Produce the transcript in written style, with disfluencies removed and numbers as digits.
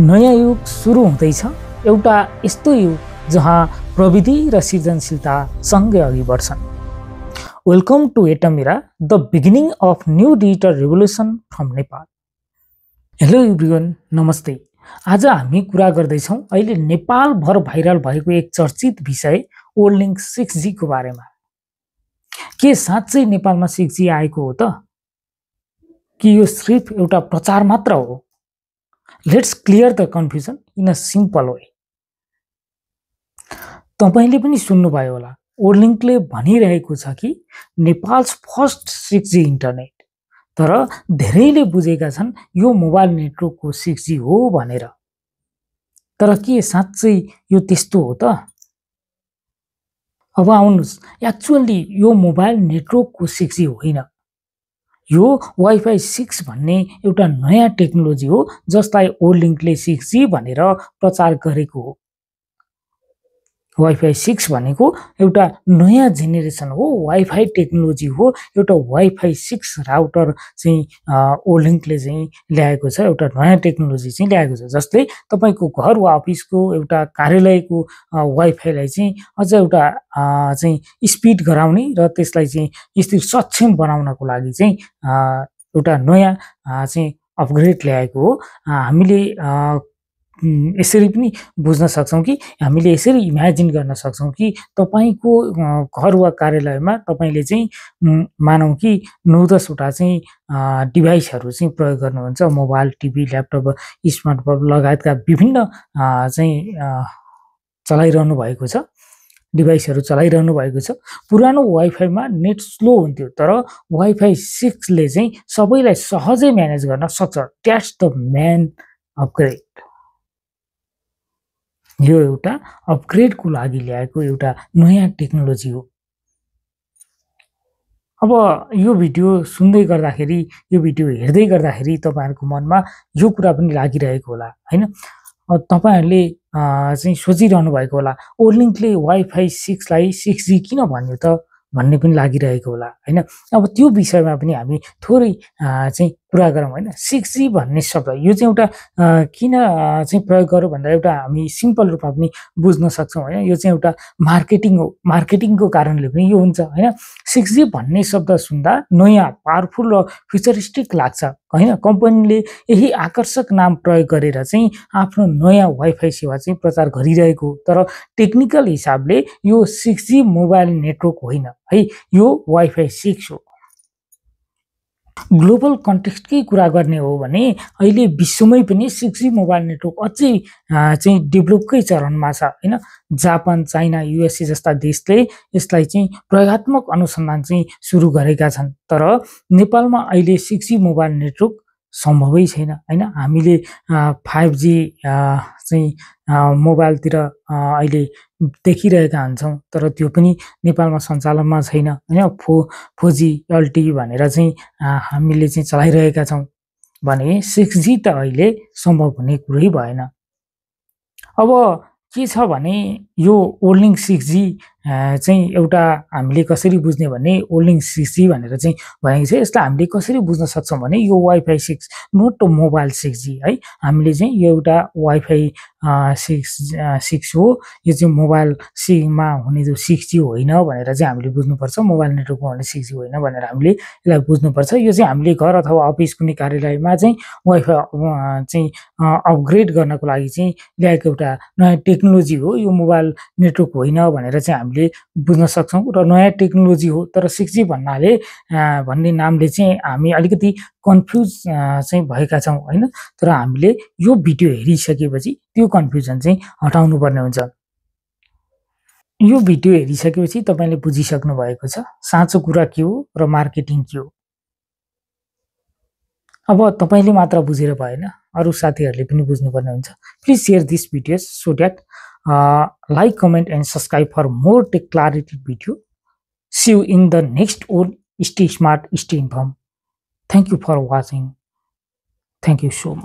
नयाँ युग सुरु हुँदैछ, एउटा यस्तो युग जहाँ प्रविधि र सृजनशीलता सँगै अघि बढ्छन्। Welcome to Atmira, the beginning of new digital revolution from Nepal. Hello everyone, नमस्ते। आज हामी कुरा गर्दैछौँ अहिले नेपालभर भाइरल भएको एक चर्चित विषय ओर्लिङ्क 6G को बारेमा। के साँच्चै नेपालमा 6G आएको हो त? कि यो सिर्फ एउटा प्रचार मात्र हो? Let's clear the confusion in a simple way. तपाईले पनि सुन्नुभयो होला, ओर्लिङ्कले भनिरहेको छ कि नेपाल्स फर्स्ट 6G इन्टरनेट। तर धेरैले बुझेका छन् यो मोबाइल नेटवर्कको 6G हो भनेर। तर के साँच्चै यो त्यस्तो हो त? अब आउनुस्, एक्चुअली यो मोबाइल नेटवर्कको 6G होइन। यो वाइफाई 6 भन्ने एउटा नयाँ टेक्नोलोजी हो जसलाई ओर्लिङ्कले 6G भनेर प्रचार गरेको हो। वाइफाई 6 भनेको एउटा नयाँ जेनेरेसन हो, वाइफाई टेक्नोलोजी हो, एउटा वाइफाई 6 राउटर चाहिँ ओर्लिङ्कले चाहिँ ल्याएको छ, एउटा नयाँ टेक्नोलोजी चाहिँ ल्याएको छ जसले तपाईको घर वा अफिसको एउटा कार्यालयको वाइफाईलाई चाहिँ अझ एउटा चाहिँ स्पिड गराउने र त्यसलाई चाहिँ स्थिर सक्षम बनाउनको लागि चाहिँ एउटा नयाँ चाहिँ अपग्रेड ल्याएको हो। हामीले यसरी पनि बुझ्न सक्छौं कि हामीले यसरी इमेजिन गर्न सक्छौं कि तपाईको घर वा कार्यालयमा तपाईले चाहिँ मानौ कि 9-10 वटा चाहिँ डिभाइसहरु चाहिँ प्रयोग गर्नुहुन्छ, मोबाइल, टिभी, ल्यापटप, स्मार्टफोन लगायतका विभिन्न चाहिँ चलाइरहनु भएको छ, डिभाइसहरु चलाइरहनु भएको छ। पुरानो वाइफाईमा नेट स्लो हुन्थ्यो, तर वाइफाई 6 ले चाहिँ सबैलाई सहजै म्यानेज गर्न सक्छ। That's the main upgrade. यो एउटा अपग्रेडको लागि ल्याएको एउटा नयाँ टेक्नोलोजी हो। अब यो भिडियो सुन्दै गर्दाखेरि, यो भिडियो हेर्दै गर्दाखेरि तपाईहरुको मनमा यो कुरा पनि लागिरहेको होला, हैन? तपाईहरुले चाहिँ सोचिरहनु भएको होला, ओर्लिङ्कले वाइफाई 6 लाई 6G किन भन्यो त भन्ने पनि लागिरहेको होला, हैन? अब त्यो विषयमा पनि हामी थोरै चाहिँ कुरा गरौँ, हैन? 6G भन्ने शब्द यो चाहिँ एउटा किन चाहिँ प्रयोग गर्यो भन्दा एउटा हामी सिम्पल रूपमा पनि बुझ्न सक्छौं, हैन? यो चाहिँ एउटा मार्केटिङ हो, मार्केटिङको कारणले पनि यो हुन्छ, हैन? 6G भन्ने शब्द सुन्दा नयाँ, पावरफुल र फ्युचरिस्टिक लाग्छ, हैन? कम्पनीले यही आकर्षक नाम प्रयोग गरेर चाहिँ आफ्नो नयाँ वाइफाई सेवा चाहिँ प्रचार गरिरहेको, तर टेक्निकल हिसाबले यो 6G मोबाइल नेटवर्क होइन, है? यो वाइफाई 6 हो। ग्लोबल कन्टेक्स्टकै कुरा गर्ने हो भने अहिले विश्वमै पनि 6G मोबाइल नेटवर्क अझै चाहिँ डेभलपकै चरणमा छ, हैन? जापान, चाइना, युएसए जस्ता देशले यसलाई चाहिँ प्रयोगात्मक अनुसन्धान चाहिँ सुरु गरेका छन्। तर नेपालमा अहिले 6G मोबाइल नेटवर्क सम्भवै छैन, हैन? हामीले 5G चाहिँ मोबाइलतिर अहिले देखिरहेका हुन्छौं, तर त्यो पनि नेपालमा सञ्चालनमा छैन, हैन? 4G LTE भनेर चाहिँ हामीले चाहिँ चलाइरहेका छौं भने 6G त अहिले सम्भव हुने कुरै भएन। अब के छ भने यो ओर्लिङ्क 6G चाहिँ एउटा हामीले कसरी बुझ्ने भने ओर्लिङ्क 6G भनेर चाहिँ भनेको छ, यसलाई हामीले कसरी बुझ्न सक्छौं भने यो वाइफाई 6 नट मोबाइल 6G, है? हामीले चाहिँ यो एउटा वाइफाई 6 हो, यो चाहिँ मोबाइल मा हुने जो 6G होइन भनेर चाहिँ हामीले बुझ्नुपर्छ, मोबाइल नेटवर्कमा हुने 6G होइन भनेर हामीले यसलाई बुझ्नुपर्छ। यो चाहिँ हामीले घर अथवा अफिस कुनै कार्यालयमा चाहिँ वाइफाई चाहिँ अपग्रेड गर्नको लागि चाहिँ ल्याएको एउटा नयाँ टेक्नोलोजी हो, यो मोबाइल नेटवर्क होइन भनेर चाहिँ हामीले बुझ्न सक्छौं। र नयाँ टेक्नोलोजी हो, तर 6G भन्ने नामले चाहिँ हामी अलिकति कन्फ्युज चाहिँ भएका छौं, हैन? तर हामीले यो भिडियो हेरिसकेपछि त्यो कन्फ्युजन चाहिँ हटाउनु पर्ने हुन्छ। यो भिडियो हेरिसकेपछि तपाईले बुझिसक्नु भएको छ साँचो कुरा के हो र मार्केटिङ के हो। अब तपाईले मात्र बुझेर भएन, अरु साथीहरुले पनि बुझ्नुपर्ने हुन्छ। Please share this videos so that like, comment and subscribe for more tech clarity video. See you in the next one. Stay smart, stay informed. Thank you for watching. Thank you so much.